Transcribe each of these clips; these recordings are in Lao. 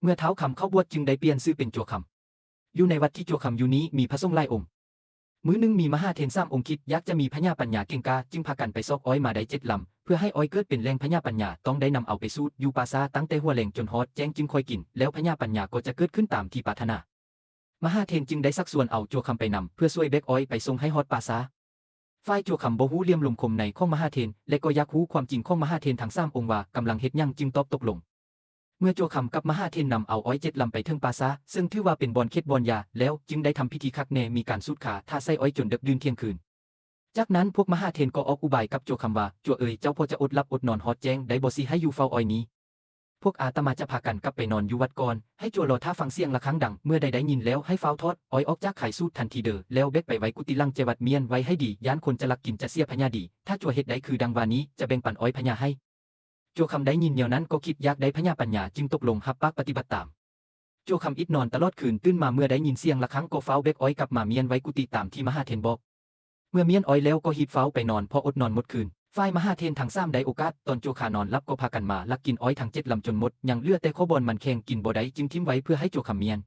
ເມື່ອທ້າວຄຳເຂົ້າບວດຈຶ່ງໄດ້ປ່ຽນຊື່ເປັນຈົວຄຳ. ຢູ່ໃນວັດທີ່ຈົວຄຳຢູ່ນີ້ມີພະສົງຫຼາຍອົງ. ມື້ໜຶ່ງມີມະຫາເຖນສາມອົງຄິດຢາກຈະມີພະຍາປັນຍາເກັ່ງກ້າ ຈຶ່ງພາກັນໄປຊອກອ້ອຍມາໄດ້ເຈັດລຳ ເພື່ອໃຫ້ອ້ອຍເກີດເປັນແຫຼ່ງພະຍາປັນຍາ ຕ້ອງໄດ້ນຳເອົາໄປສູດຢູ່ປ່າຊ້າຕັ້ງແຕ່ຫົວແລງຈົນຮອດແຈ້ງຈຶ່ງຄ່ອຍກິນ ແລ້ວພະຍາປັນຍາກໍຈະເກີດຂຶ້ນຕາມທີ່ປາດຖະໜາ. ມະຫາເຖນຈຶ່ງໄດ້ຊັກຊວນເອົາຈົວຄຳໄປນຳ ເພື່ອຊ່ວຍແບກອ້ອຍໄປສົ່ງໃຫ້ຮອດປ່າຊ້າ. ຝ່າຍຈົວຄຳບໍ່ຮູ້ຫຼ່ຽມລົມຄົມໃນຂອງມະຫາເຖນ ແລະ ກໍຢາກຮູ້ຄວາມຈິງຂອງມະຫາເຖນທັງສາມອົງວ່າກຳລັງເຮັດຫຍັງ ຈຶ່ງຕອບຕົກລົງ. ເມື່ອຈົວຄຳກັບມະຫາເຖນນຳເອົາອ້ອຍເຈັດລຳໄປເຖິງປ່າຊ້າ ເຊິ່ງຖືວ່າເປັນບ່ອນເຂດບ່ອນຢາແລ້ວ ຈຶ່ງໄດ້ທຳພິທີຄັກແນ່ ມີການສູດຄາຖ້າໃສ່ອ້ອຍຈົນເດິກດື່ນທ່ຽງຄືນ. ຈາກນັ້ນພວກມະຫາເຖນກໍອອກອຸບາຍກັບຈົວຄຳວ່າ, ຈົວເອີຍ, ເຈົ້າພໍຈະອົດຫຼັບອົດນອນຮອດແຈ້ງໄດ້ບໍ່ ຊິໃຫ້ຢູ່ເຝົ້າອ້ອຍນີ້? ພວກອາດຕະມາຈະພາກັນກັບໄປນອນຢູ່ວັດກ່ອນ, ໃຫ້ຈົວລໍຖ້າຟັງສຽງລະຄັງດັງ, ເມື່ອໃດໄດ້ຍິນແລ້ວໃຫ້ຟ້າວຖອດອ້ອຍອອກຈາກຄາຍສູດທັນທີເດີ, ແລ້ວແບກໄປໄວ້ກຸຕິຫຼັງແຈວັດມ້ຽນໄວ້ໃຫ້ດີ, ຢ້ານຄົນຈະລັກກິນຈະເສຍພະຍາດີ. ຖ້າຈົວເຮັດໄດ້ຄືດັ່ງວ່ານີ້, ຈະແບ່ງປັນອ້ອຍພະຍາໃຫ້. ຈົວຄຳໄດ້ຍິນແນວນັ້ນກໍຄິດຢາກໄດ້ພະຍາປັນຍາ ຈຶ່ງຕົກລົງຮັບປາກປະຕິບັດຕາມ. ຈົວຄຳອິດນອນຕະຫຼອດຄືນ, ຕື່ນມາເມື່ອໄດ້ຍິນສຽງລະຄັງກໍຟ້າວແບກອ້ອຍກັບມາມ້ຽນໄວ້ກຸຕິຕາມທີ່ມະຫາເຖນບອກ. ເມື່ອມ້ຽນອ້ອຍແລ້ວກໍຮີບຟ້າວໄປນອນ ເພາະອົດນອນໝົດຄືນ. ຝ່າຍມະຫາເຖນທັງສາມໄດ້ໂອກາດ, ຕອນຈົວຄານອນຫຼັບກໍພາກັນມາລັກກິນອ້ອຍທັງເຈັດລຳຈົນໝົດ, ຍັງເຫຼືອແຕ່ຂໍ້ບ່ອນມັນແຂງກິນບໍ່ໄດ້ ຈຶ່ງຖິ້ມໄວ້ເພື່ອໃຫ້ຈົວຄຳມ້ຽນ.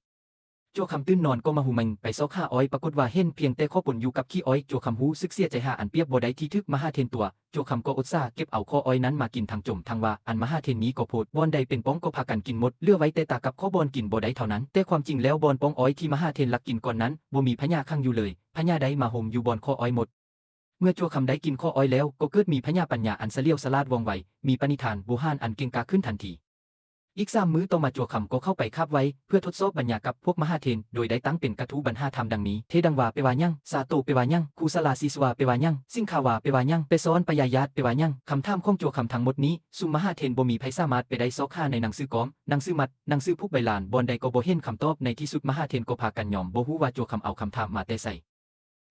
ຈົວຄຳຕື່ນນອນກໍມາຫູແມງໄປຊອກຫາອ້ອຍ, ປາກົດວ່າເຫັນພຽງແຕ່ຂໍ້ປົນຢູ່ກັບຂີ້ອ້ອຍ. ຈົວຄຳຮູ້ສຶກເສຍໃຈຫາອັນປຽບບໍ່ໄດ້ທີ່ຖືກມະຫາເຖນຕົວະ. ຈົວຄຳກໍອົດສາເກັບເອົາຂໍ້ອ້ອຍນັ້ນມາກິນທັງຈົມທັງວ່າ, ອັນມະຫາເຖນມີກໍໂພດ, ບ່ອນໃດເປັນປ່ອງກໍພາກັນກິນໝົດ, ເຫຼືອໄວ້ແຕ່ຕາກັບຂໍ້ບ່ອນກິນບໍ່ໄດ້ເທົ່ານັ້ນ. ແຕ່ຄວາມຈິງແລ້ວບ່ອນປ່ອງອ້ອຍທີ່ມະຫາເຖນລັກກິນກ່ອນນັ້ນ ບໍ່ມີພະຍາຂັງຢູ່ເລີຍ, ພະຍາໄດ້ມາໂຮມຢູ່ບ່ອນຂໍ້ອ້ອຍໝົດ. ເມື່ອຈົວຄຳໄດ້ກິນຂໍ້ອ້ອຍແລ້ວ ກໍເກີດມີພະຍາປັນຍາອັນສະຫຼຽວສະຫຼາດວ່ອງໄວ, ມີປະນິທານບູຮານອັນເກັ່ງກ້າຂຶ້ນທັນທີ. ອີກສາມມື້ຕໍ່ມາ ຈົວຄຳກໍເຂົ້າໄປຄາບໄຫວ້ ເພື່ອທົດສອບບັນຍາກັບພວກມະຫາເຖນ, ໂດຍໄດ້ຕັ້ງເປັນກະທູບັນຫາທຳດັ່ງນີ້, ເທດັງວາແປວ່າຫຍັງ? ສາໂຕແປວ່າຫຍັງ? ຄູສະລາສີສວາແປວ່າຫຍັງ? ສິງຄາວາແປວ່າຫຍັງ? ແປຊອນປະຍາຍາດແປວ່າຫຍັງ? ຄຳຖາມຂອງຈົວຄຳທັງໝົດນີ້ ຊຸມມະຫາເຖນບໍ່ມີໃຜສາມາດໄປໄດ້ຊອກຫາໃນໜັງສືກອມ, ໜັງສືມັດ, ໜັງສືຜູກໃບລານ, ບ່ອນໃດກໍບໍ່ເຫັນຄຳຕອບ. ໃນທີ່ສຸດມະຫາເຖນກໍພາກັນຍອມບໍ່ຮູ້ວ່າຈົວຄຳເອົາຄຳຖາມມາແຕ່ໃສ.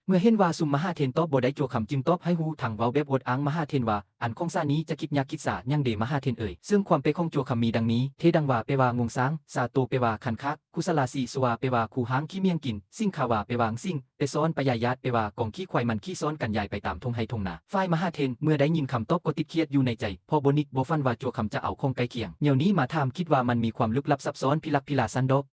ເມື່ອເຫັນວ່າຊຸມມະຫາເຖນຕອບບໍ່ໄດ້, ຈົວຄຳຈຶ່ງຕອບໃຫ້ຮູ້ທັງເວົ້າແບບອົດອ້າງມະຫາເຖນວ່າ, ອັນຂອງສານີ້ຈະຄິດຍາກຄິດສາຫຍັງເດ ມະຫາເຖນເອີຍ? ເຊິ່ງຄວາມແປຂອງຈົວຄຳມີດັ່ງນີ້, ເທດັງວາແປວ່າງົວງຊ້າງ, ສາໂຕແປວ່າຄັນຄາກ, ຄຸສະລາສີສວາແປວ່າຄູຮ້າງຂີ້ມ້ຽງກິນ, ສິງຄາວາແປວ່າງຊິງ, ແປຊອນປະຍາຍາດແປວ່າກອງຂີ້ຄວາຍມັນຂີ່ຊ້ອນກັນຢາຍໄປຕາມທົ່ງໄຮ່ທົ່ງນາ. ຝ່າຍມະຫາເຖນເມື່ອໄດ້ຍິນຄຳຕອບກໍຕິດຄຽດຢູ່ໃນໃຈ, ເພາະບໍ່ນຶກບໍ່ຝັນວ່າຈົວຄຳຈະເອົາຂອງໃກ້ຄຽງ. ແນວນີ້ມາຖາມ, ຄິດວ່າມັນມີຄວາມລຶກລັບຊັບຊ້ອນພິລັກພິລາຊັ້ນດອກ.